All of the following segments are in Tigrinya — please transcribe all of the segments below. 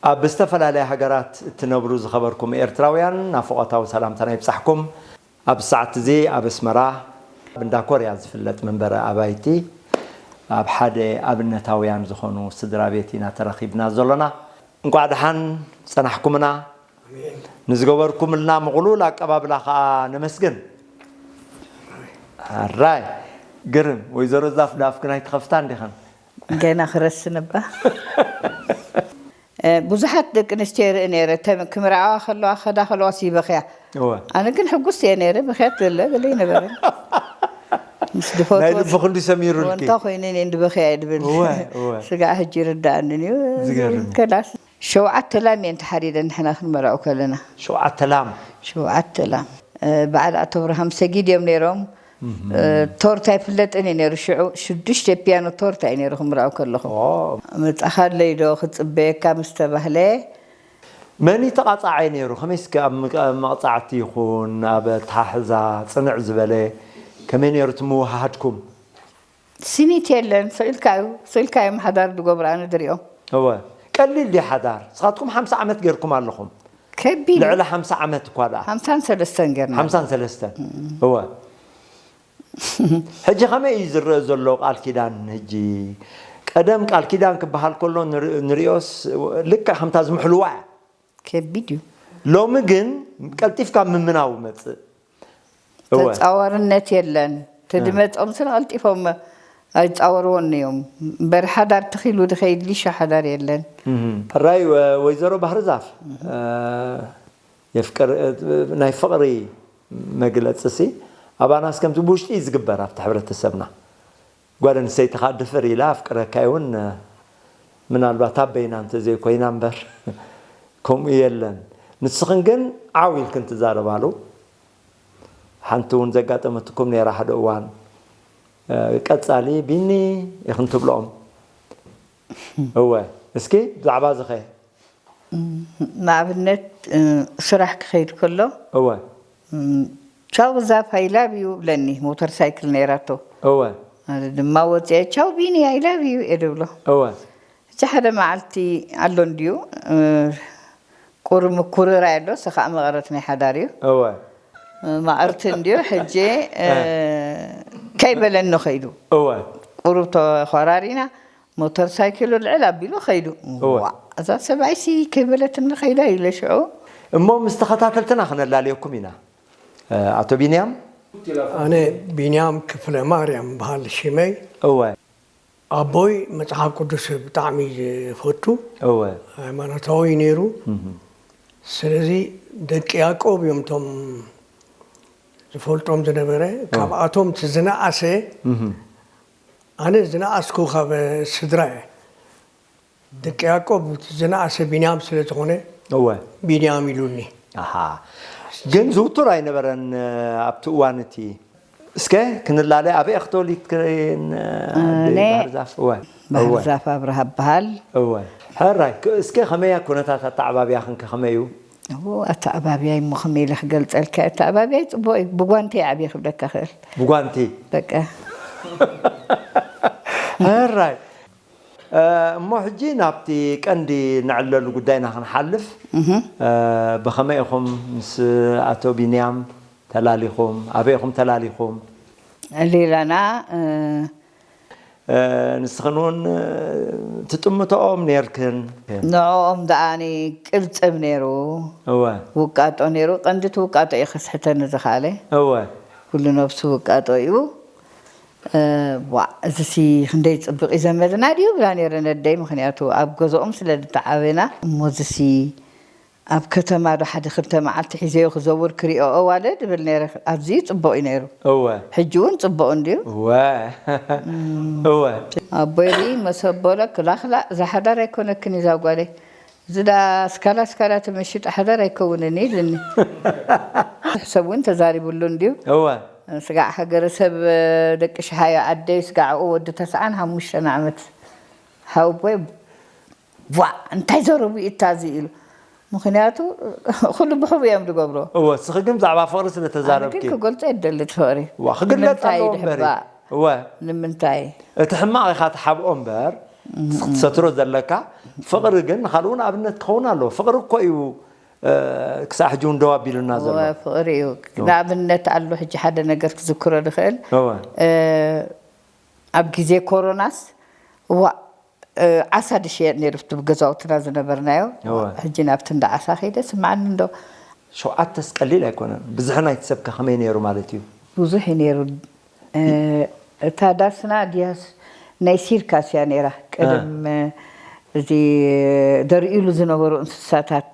ኣብ ዝተፈላለያ ሃገራት እትነብሩ ዝኸበርኩም ኤርትራውያን፣ ናፍቖታዊ ሰላምታና ይብጻሕኩም። ኣብ ሰዓት እዚ ኣብ ኣስመራ፣ ኣብ እንዳ ኮርያ ዝፍለጥ መንበሪ ኣባይቲ፣ ኣብ ሓደ ኣብነታውያን ዝኾኑ ስድራ ቤት ኢና ተረኺብና ዘሎና። እንቋዕ ደሓን ጸናሕኩምና። ንዝገበርኩምልና ምቕሉል ኣቀባብላ ኸኣ ነመስግን። ኣራይ፣ ግርም። ወይዘሮ ዛፍ፣ ዳፍክን ኣይትኸፍታን ዲኽን? ገና ክረስን እባ። እ፣ ብዙሓት ደቂ ኣንስትዮ ይርኢ ነይረ። እተን ክምርዓዋ ከለዋ፣ ከዳ ከለዋስ ይበኽያ። እወ። ኣነ ግን ሕጉስቲ እየ ነይረ፣ ብኽያት ገለ ገለ ኣይነበረን። ምስ ናይ ድፈትዎ ልቢ ክንዲ ሰሚሩልኪ። ወንታ ኮይነን እየን ድበኽያ እየ ድብል። እወ፣ እወ። ስጋዕ ሕጂ ይርድኣንን እዩ። ዝገርም እዩ። ከላስ ሸውዓተ ላም እየን ተሓሪደን ንሕና ክንመርዖ ከለና። ሸውዓተ ላም? ሸውዓተ ላም። እ፣ በዓል ኣቶ ኣብርሃም ሰጊድ እዮም ነይሮም። እ፣ ቶርታ ኣይፍለጥን እዩ ነይሩ። ሽዑ ሽዱሽተ ፒያኖ ቶርታ እዩ ነይሩ ክምርዖ ከለኹ። ኦ። መጻኻለይ ዶ ክጽበየካ ምስ ተባህለ። መን እዩ ተቓጻዓይ ነይሩ? ከመይ እስከ ኣብ ምቅ-፣ ኣብ መቕጻዕቲ ይኹን ኣብ ኣተሓሕዛ ጽንዕ ዝበለ ከመይ ነይሩ እቲ ምውሃሃድኩም? ስኒት የለን። ስኢልካ እዩ፣ ስኢልካ እዮም ሓዳር ዝገብሩ፣ ኣነ ድሪኦም። እወ። ቀሊል ድዩ ሓዳር? ንስኻትኩም ሓምሳ ዓመት ጌርኩም ኣለኹም። ከቢድ እዩ። ልዕሊ ሓምሳ ዓመት እኳ ደኣ። ሓምሳን ሰለስተን ጌርና። ሓምሳን ሰለስተን። እወ። ሕጂ ከመይ እዩ ዝረአ ዘሎ ቃል ኪዳን? ሕጂ ቀደም ቃል ኪዳን ክበሃል ከሎ ንር-፣ ንሪኦስ ልክዕ ከምታ ዝምሕልዋ እያ። ከቢድ እዩ። ሎሚ ግን ቀልጢፍካ ምምናው መጽእ። እወ። ተጻዋርነት የለን። እ። ተድመጾም ስለ ቀልጢፎም ኣይጻወርዎን እዮም። እምበር ሓዳር ትኺሉ ድኸይድ ሊሾ ሓዳር የለን። እህ። ሕራይ ወ-፣ ወይዘሮ ባህርዛፍ፣ እ፣ የፍቅር፣ እ፣ ናይ ፍቕሪ መግለጺ ሲ ኣባናስ ከምዚ ብውሽጢ እዩ ዝግበር ኣብቲ ሕብረተሰብና። ጓል ኣንስተይቲ ኸኣ ድፍር ኢላ ኣፍቅረካ እውን፣ ምናልባት ኣብ በይና እንተዘይኮይና እምበር፣ ከምኡ የለን። ንስኽን ግን ዓው ኢልክን ትዛረባሉ። ሓንቲ እውን ዘጋጠመትኩም ነይራ ሓደ እዋን። ቀጻሊ ቢኒ ኢኽን ትብልኦም። እወ፣ እስኪ ብዛዕባ እዚ ኸ? ንኣብነት፣ እ፣ ስራሕ ክኸይድ ከሎ፣ እወ። እም፣ "ቻው ዛፍ፣ I love you" ይብለኒ። ሞተር ሳይክል ነይራቶ። እወ። ኣነ ድማ ወፂአ፣ "ቻው ቢኒ፣ I love you" እየ ድብሎ። እወ። ሕጂ ሓደ መዓልቲ ኣሎ እንድዩ፣ እ፣ ቁሩብ ምኩርራይ ኣሎ፣ እሱ ከዓ መቐረት ናይ ሓዳር እዩ። እወ። እ፣ ማእርቲ እንድዩ፣ ሕጂ፣ እ፣ እ። ከይበለኒ ኸይዱ። እወ። ቁሩብ ተኾራሪና፣ ሞተር ሳይክሉ ልዕል ኣቢሉ ኸይዱ። እወ። ዋእ፣ እዛ ሰብኣይሲ ከይበለትኒ ኸይዳ ኢለ ሽዑ። እሞ ምስ ተኸታተልትና ኽነላልየኩም ኢና። እ፣ ኣቶ ቢንያም? ኣነ ቢንያም ክፍለ ማርያም በሃል ሽመይ። እወ። ኣቦይ መጽሓፍ ቅዱስ ብጣዕሚ እዩ ዝፈቱ። እወ። ሃይማኖታዊ ነይሩ። እህ። ስለዚ ደቂ ያዕቆብ እዮም እቶም ዝፈልጦም ዝነበረ። እወ። ካብኣቶም እቲ ዝነኣሰ እህ። ኣነ ዝነኣስኩ ካብ ስድራ እየ። ደቂ ያዕቆብ ዝነኣሰ ቢንያም ስለ ዝኾነ እወ። ቢንያም ኢሉኒ። ኣሃ። ግን ዝውቱር ኣይነበረን፣ እ፣ ኣብቲ እዋን እቲ። እስከ ክንላለ ኣበይ እኽ ተወሊድክን፣ እ፣ ኣነ ባህር ዛፍ? እወ። ባህር እወ። ዛፍ ኣብርሃ እበሃል። እወ። ሕራይ፣ ክ-፣ እስከ ከመይ እያ ኩነታት ኣተዓባብያኽን ከ ከመይ እዩ? እዎ፣ ኣተዓባብያይ እሞ ከመይ ኢለ ክገልጸልካ? ኣተዓባብያይ ጽቡቕ እዩ። ብጓንቲ እየ ዓብየ ክብለካ ክእል። ብጓንቲ? በቃ። ሕራይ። እ፣ እሞ ሕጂ ናብቲ ቀንዲ ንዕለሉ ጉዳይና ክንሓልፍ፣ እህ። እ፣ ብኸመይ ኢኹም ምስ ኣቶ ቢንያም ተላሊኹም? ኣበይ ኢኹም ተላሊኹም? ሌላና፣ እ፣ እ፣ ንስኽን እውን፣ እ፣ ትጥምተኦም ነይርክን። ንዕኦም ደኣ ኣነ ቅልጽም ነይሩ፣ እወ። ውቃጦ ነይሩ። ቀንዲ እቲ ውቃጦ እዩ ከስሕተኒ ዝኸኣለ። እወ። ኩሉ ነብሱ ውቃጦ እዩ። እ፣ ዋእ፣ እዚሲ ክንደይ ጽብቕ እዩ ዘመድና ድዩ ብላ ነይረ ነደይ። ምኽንያቱ ኣብ ገዝኦም ስለ ዝተዓበና። እሞ እዚሲ ኣብ ከተማ ዶ ሓደ ክልተ መዓልቲ ሒዘዮ ክዘውር ክሪኦ እዋለ ድብል ነይረ። ኣዝዩ ጽቡቕ እዩ ነይሩ። እወ። ሕጂ እውን ጽቡቕ እንድዩ። እወ። እም። እወ። ኣቦይ ርኢ መሰቦለ ክላኽላእ፣ እዛ ሓዳር ኣይኮነክን እዛ ጓለይ። እዚ ደኣ ስካላ ስካላ ትምሽጥ ሓዳር ኣይከውንን ኢልኒ። ሕሰብ እውን ተዛሪቡሉ እንድዩ። እወ። ስጋዕ ሃገረሰብ ደቂ ሽሃዮ ዓደይ፣ ስጋዕ ኡ ወዲ ተስዓን ሓሙሽተን ዓመት። ሓውቦይ፣ "ቧዕ፣ እንታይ ዘረቡ እዩ እታ እዚ?" ኢሉ። ምኽንያቱ፣ ኩሉ ብሕቡ እዮም ዝገብሮ። እወ፣ እስኺ ግን ብዛዕባ ፍቕሪ ስለ ኣነ ግን ተዛረብኪ። ክገልጾ የደሊ እቲ ፍቕሪ። ዋ፣ ክግለጽ ንምንታይ ኣለዎ እምበሪ። ድሕባ? እወ። ንምንታይ? እቲ ሕማቕ ኢኻ ትሓብኦ እምበር፣ እም፣ እም። ክትሰትሮ ዘለካ፣ ፍቕሪ ግን ንኻልእ እውን ኣብነት ክኸውን ኣለዎ። ፍቕሪ እኮ እዩ፣ እ፣ ክሳዕ ሕጂ እውን ደው ኣቢሉና ዘሎ። እወ፣ ፍቕሪ እዩ። እወ። ንኣብነት ኣሎ፣ ሕጂ ሓደ ነገር ክዝክሮ ዝኽእል፣ እወ። እ፣ ኣብ ግዜ ኮሮናስ፣ እዋ፣ እ፣ ዓሳ ድሽየጥ ነይሩ፣ ኣብቲ ገዛውትና ዝነበርናዮ። እወ። ሕጂ ናብቲ እንዳ ዓሳ ከይደ ስምዓኒ እንዶ። ሸውዓተስ ቀሊል ኣይኮነን። ብዝሒ ናይቲ ሰብከ ከመይ ነይሩ ማለት እዩ? ብዙሕ እዩ ነይሩ። እ፣ እታ ዳስና ድያስ ናይ ሲርካስ እያ ነይራ። ቅድም፣ እ። እ፣ እዚ ደርእሉ ዝነበሩ እንስሳታት።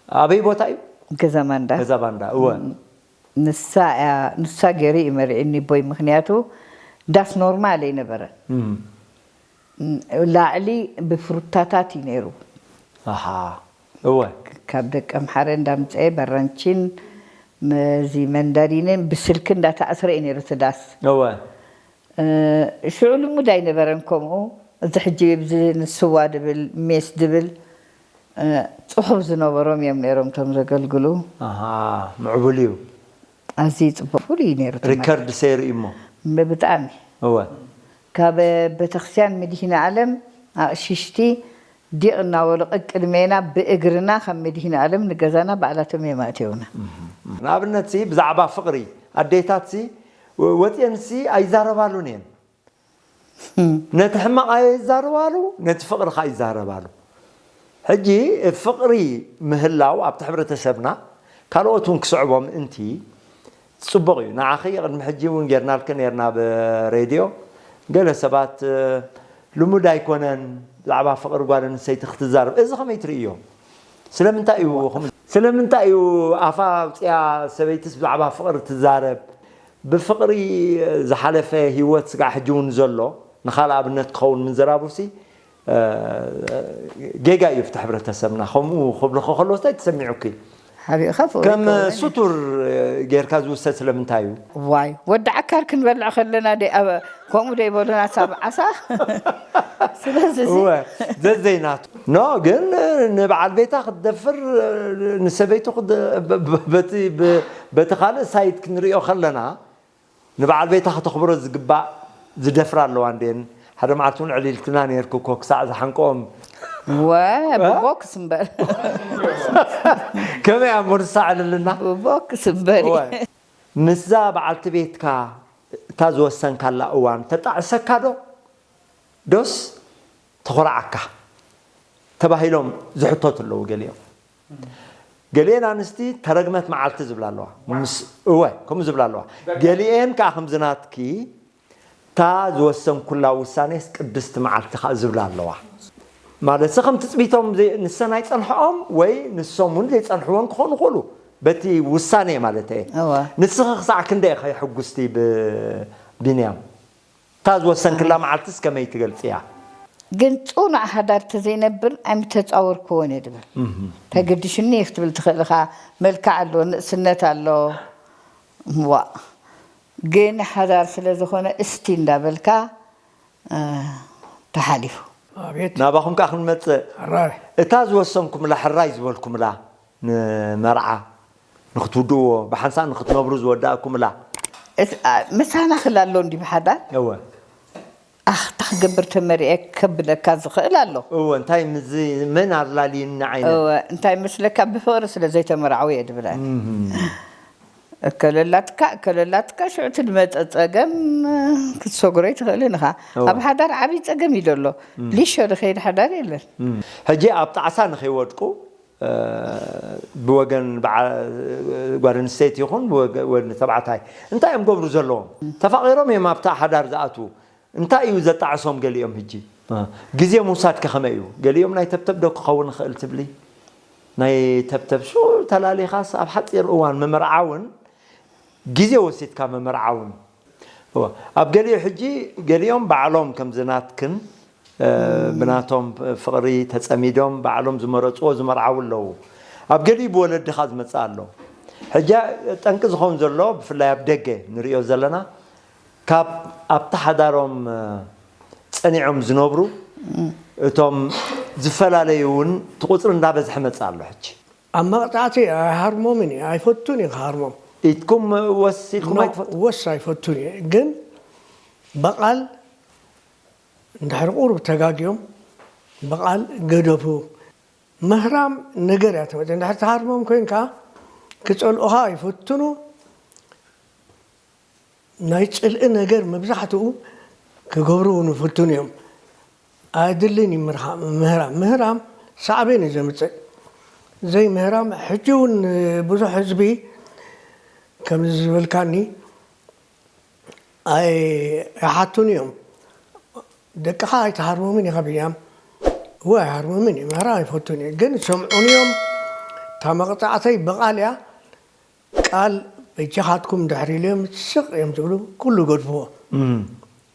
ኣበይ ቦታ እዩ? ገዛ ማንዳ። ገዛ ባንዳ፣ እወ። ም፣ ንሳ እያ፣ ንሳ ገይሩ እዩ መሪዕኒ ቦይ፣ ምኽንያቱ ዳስ ኖርማል ኣይነበረን። እም። ም፣ ላዕሊ ብፍሩታታት እዩ ነይሩ። ኣሃ፣ እወ። ካብ ደቀምሓረ እንዳምፀአ በራንቺን፣ መዚ መንዳሪንን ብስልኪ እንዳተኣስረ እዩ ነይሩ እቲ ዳስ። እወ። እ፣ ሽዑ ልሙድ ኣይነበረን ከምኡ። እዚ ሕጂ ብዚ ንስዋ ድብል፣ ሜስ ድብል፣ እ፣ ጽሑፍ ዝነበሮም እዮም ነይሮም እቶም ዘገልግሉ። ኣሃ፣ ምዕቡል እዩ። ኣዝዩ ጽቡቕ፣ ፍሉይ እዩ ነይሩ እቲ ሪከርድ ማለት። ሰይሩ እዩ እሞ። ብ-፣ ብጣዕሚ። እወ። ካብ ቤተክርስትያን መድኃኔ ዓለም ኣቕሽሽቲ ዲቕ እናበሉ ቅድሜና ብእግርና ካብ መድኃኔ ዓለም ንገዛና ባዕላቶም እዮም ኣእትየውና። ንኣብነት ሲ ብዛዕባ ፍቕሪ ኣዴታት ሲ ወ-፣ ወፅየን ሲ ኣይዛረባሉን እየን። ነቲ ሕማቕ ኣይዛረባሉ፣ ነቲ ፍቕሪ ኸዓ ይዛረባሉ። ሕጂ ፍቕሪ ምህላው ኣብቲ ሕብረተሰብና ካልኦት እውን ክስዕቦ ምእንቲ ጽቡቕ እዩ። ንዓኺ ቅድሚ ሕጂ እውን ጌርናልኪ ኔርና ብሬድዮ። ገለ ሰባት፣ እ፣ ልሙድ ኣይኮነን ብዛዕባ ፍቕሪ ጓል ኣንስተይቲ ክትዛረብ። እዚ ኸመይ ትርእዮ? ስለምንታይ እዩ ኸም-፣ ስለምንታይ እዩ ኣፋ ኣውፅያ ሰበይትስ ብዛዕባ ፍቕሪ ትዛረብ? ብፍቕሪ ዝሓለፈ ህይወት ስጋዕ ሕጂ እውን ዘሎ ንኻልእ ኣብነት ክኸውን ምንዝራቡሲ፣ እ፣ ጌጋ እዩ ኣብቲ ሕብረተሰብና። ከምኡ ክብልኺ ከለዎ እንታይ ተሰሚዑኪ? ሓቢእኻ ፍቕሪ ከም ይከውን። ስቱር ጌርካ ዝውሰድ ስለምንታይ እዩ? ዋይ፣ ወዲ ዓካር ክንበልዕ ከለና ደይ-፣ ኣብ-፣ ከምኡ ደይበሉና ሳብ ዓሳ። ስለዚ እዚ እወ፣ ዘዘይናቱ። ኖ፣ ግን ንበዓል ቤታ ክትደፍር፣ ንሰበይቱ ክት-፣ ብ-፣ ብ-፣ በቲ፣ ብ-፣ በቲ ካልእ ሳይድ ክንሪኦ ከለና፣ ንበዓል ቤታ ከተኽብሮ ዝግባእ ዝደፍራ ኣለዋ እንዴን። ሓደ መዓልቲ እውን ዕሊልክና ኔርኩ እኮ ክሳዕ ዝሓንቆም። ወ፣ እ? ብቦክስ እምበር። ከመይ እያ እሞ ንሳ ዕልልና? ብቦክስ እምበር። እወ። ምስዛ በዓልቲ ቤትካ እታ ዝወሰንካላ እዋን ተጣዕሰካ ዶ? ዶስ ተኾራዓካ? ተባሂሎም ዝሕተቱ ኣለዉ ገሊኦም። ገሊኤን ኣንስቲ ተረግመት መዓልቲ ዝብላ ኣለዋ። ምስ-፣ እወ፣ ከምኡ ዝብላ ኣለዋ። ገሊኤን ከኣ ከምዚ ናትኪ፣ እታ ዝወሰንኩላ ውሳኔስ ቅድስቲ መዓልቲ ከኣ ዝብላ ኣለዋ። ማለት፣ ከም ትጽቢቶም ዘይ-፣ ንሰን ኣይጸንሕኦም ወይ ንሶም እውን ዘይጸንሕወን ክኾኑ ይኽእሉ። በቲ ውሳኔ ማለት እየ። እወ። ንስኺ ክሳዕ ክንደይ ኢኺ ሕጉስቲ ብ-፣ ቢንያም? እታ ዝወሰንክላ መዓልትስ ከመይ ትገልጽያ? ግን ጽኑዕ ሓዳር ተዘይነብር ኣይምተጻወርክዎን እየ ድብል። እህ። ተገዲሽኒ ክትብል ትኽእል ኢኻ። መልክዕ ኣሎ፣ ንእስነት ኣሎ። ዋእ። ግን ሓዳር ስለ ዝኾነ እስቲ እንዳበልካ፣ እ፣ ተሓሊፉ። ኣቤት። ናባኹም ከኣ ክንመጽእ። ሕራይ። እታ ዝወሰንኩምላ፣ ሕራይ ዝበልኩምላ ንመርዓ ንክትውድእዎ፣ ብሓንሳእ ንክትነብሩ ዝወዳእኩምላ። እስ-፣ ኣ፣ ምሳና ክላ ኣሎ እንዲ ብሓዳር? እወ። ኣኽ፣ እንታይ ክገብር ተመሪዐ ከብለካ ዝኽእል ኣሎ። እወ፣ እንታይ ምዝ-፣ መን ኣላልዩኒ ዓይነት? እወ፣ እንታይ መስለካ፣ ብፍቕሪ ስለ ዘይተመርዓዉ እየ ድብል ኣነ። እም። እከለላትካ፣ እከለላትካ፣ ሽዑ እቲ ዝመጸ ጸገም ክትሰግሮ ኣይትኽእልን ኢኻ። እወ። ኣብ ሓዳር ዓብዪ ጸገም እዩ ዘሎ። እም። ሊሾ ዝኸይድ ሓዳር የለን። እም። ሕጂ ኣብ ጣዕሳ ንኸይወድቁ፣ እ፣ ብወገን በዓ-፣ ጓል ኣንስተይቲ ይኹን ብወገ-፣ ወገን ተባዕታይ እንታይ እዮም ገብሩ ዘለዎም? ተፋቒሮም እዮም ኣብታ ሓዳር ዝኣትዉ። እንታይ እዩ ዘጣዕሶም ገሊኦም? ሕጂ፣ እ፣ ግዜ ምውሳድከ ከመይ እዩ? ገሊኦም ናይ ተብተብ ዶ ክኸውን ይኽእል ትብሊ? ናይ ተብተብ ሽዑ ተላሊኻስ ኣብ ሓጺር እዋን ምምርዓውን ግዜ ወሲድካ ምምርዓውን። እወ፣ ኣብ ገሊኡ ሕጂ ገሊኦም ባዕሎም ከምዚ ናትክን፣ እ፣ ብናቶም ፍቕሪ ተጸሚዶም ባዕሎም ዝመረጽዎ ዝመርዓዉ ኣለዉ። ኣብ ገሊኡ ብወለድኻ ዝመጽእ ኣሎ። ሕጂ ጠንቂ ዝኸውን ዘሎ ብፍላይ ኣብ ደገ ንርእዮ ዘለና ካብ ኣብቲ ሓዳሮም፣ እ፣ ጸኒዖም ዝነብሩ እቶም ዝፈላለዩ እውን እቲ ቁጽሪ እንዳበዝሐ መጽእ ኣሎ ሕጂ። ኣብ መቕጻዕቲ ኣይሃርሞምን እየ፣ ኣይፈቱን እየ ክሃርሞም። ኢትኩም ወስ ኢልኩም ኖ፣ ኣይትፈቱ? ወስ ኣይፈቱን እየ፣ ግን በቓል እንድሕሪ ቁሩብ ተጋግዮም ብቓል ገደፉ። ምህራም ነገር እያ ትመጽእ። እንድሕር ትሃርሞም ኮይንካ ክጸልኡኻ ይፍትኑ። ናይ ጽልኢ ነገር መብዛሕትኡ ክገብሩ እውን ይፍትኑ እዮም። ኣየድልን እዩ ምርሃ- ምህራም። ምህራም ሳዕቤን እዩ ዘምጽእ። ዘይምህራም ሕጂ እውን ብዙሕ ህዝቢ ከምዚ ዝበልካኒ ኣይሓቱን እዮም። ደቅኻ ኣይትሃርሞምን ኢኻ ብንያም። እወ ኣይሃርሞምን እዩ። ምህራም ኣይፈቱን እዩ። ግን ሰምዑን እዮም። እታ መቕጻዕተይ ብቓል እያ። ቃል በጃኻትኩም ድሕር ኢሎም ስቕ እዮም ዝብሉ፣ ኩሉ ይገድፍዎ።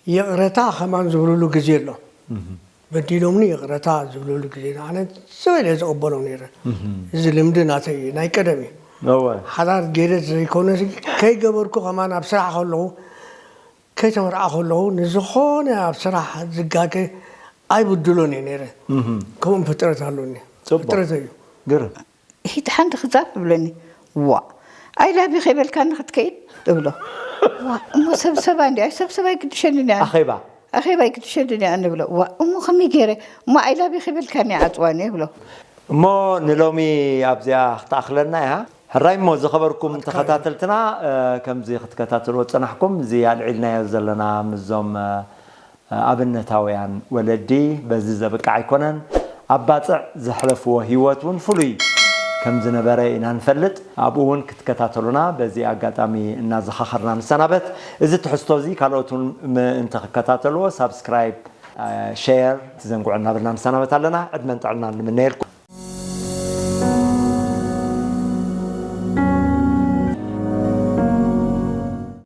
ይቕረታ ከማን ዝብልሉ ግዜ ኣሎ። በዲሎምኒ ይቕረታ ዝብልሉ ግዜ ኣሎ። ኣነ ስቕ ኢለ ዝቕበሎም ነይረ። እዚ ልምዲ ናተይ እዩ፣ ናይ ቀደም እዩ። እወ። ሓዳር ገይረ ዘይኮነ ከይገበርኩ ከማን ኣብ ስራሕ ከለኹ፣ ከይተመርዓ ከለኹ ንዝኾነ ኣብ ስራሕ ዝጋገ ኣይብድሎን እየ ነይረ። ከምኡ ፍጥረት ኣሎኒ። ጽቡቕ። ፍጥረት እዩ። ግርም። ሂድ ሓንቲ ክዛብ እብለኒ። ዋ፣ ኣይላቢ ከይበልካኒ ክትከይድ እብሎ። ዋ፣ እሞ ሰብ ሰባ እንዲ ኣይ ሰብ ሰብ ኣይግድሸንን እያ። ኣኼባ። ኣኼባ ኣይግድሸንን እያ ንብሎ። ዋ፣ እሞ ከመይ ገይረ? እሞ ኣይላቢ ከይበልካኒ ዓጽዋኒ እብሎ። እሞ ንሎሚ ኣብዚኣ ክትኣኽለና እያ። ሕራይ እሞ ዝኸበርኩም ተኸታተልትና፣ እ፣ ከምዚ ክትከታተልዎ ዝጸናሕኩም፣ እዚ ኣልዒልናዮ ዘለና ምስዞም፣ እ፣ ኣብነታውያን ወለዲ በዚ ዘብቅዕ ኣይኮነን። ኣብ ባጽዕ ዘሕለፍዎ ህይወት እውን ፍሉይ ከም ዝነበረ ኢና ንፈልጥ። ኣብኡ እውን ክትከታተሉና በዚ ኣጋጣሚ እናዘኻኸርና ንሰናበት። እዚ ትሕዝቶ እዚ ካልኦት እውን ምእንቲ ክከታተልዎ ሳብስክራይብ፣ እ፣ ሸር ትዘንግዑ እናበልና ንሰናበት ኣለና። ዕድመን ጥዕናን ንምነየልኩም።